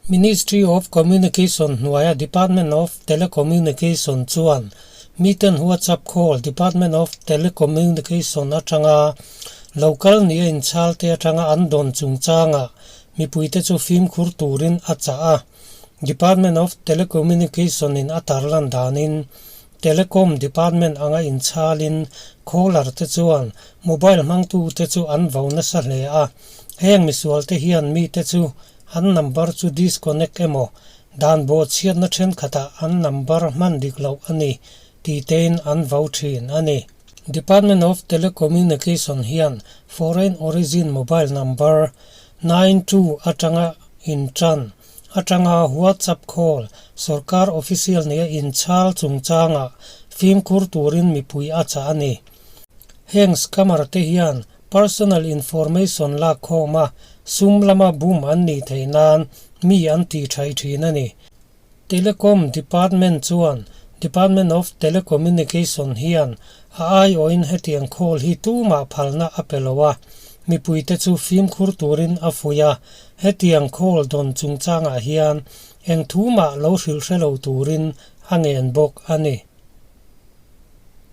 Ministry of Communication hnuaia Department of Telecommunication chuan miten WhatsApp call Department of Telecommunication atanga lo kal nia inchhal te atanga an dawn chungchangah mipuite chu fimkhur turin a chah a. Department of Telecommunication in a tarlan danin Telecom Department anga inchhalin caller te chuan mobile hmangtute chu an vo nasa hle a, heng misualte hian mite chu an number chu disconnect emaw dan bawhchhiatna thenkhatah an number hman dik loh a ni tih tein an vo thin a ni. Department of Telecommunication hian foreign origin mobile number 92 atanga intan atanga WhatsApp call sorkar official nia inchhal chungchangah fimkhur turin mipui a chah a ni. Heng scammer te hian personal information lakkhawm a, sum lama bum an nih theih nan mi an tih thaih thin a ni. Telecom Department chuan Department of Telecommunication hian a aiawhin hetiang call hi tumah phalna a pe lo a, mipuite chu fimkhur turin a fuih a, hetiang call dawn chungchangah hian eng thu mah lo hrilh hre lo turin a ngen bawk a ni.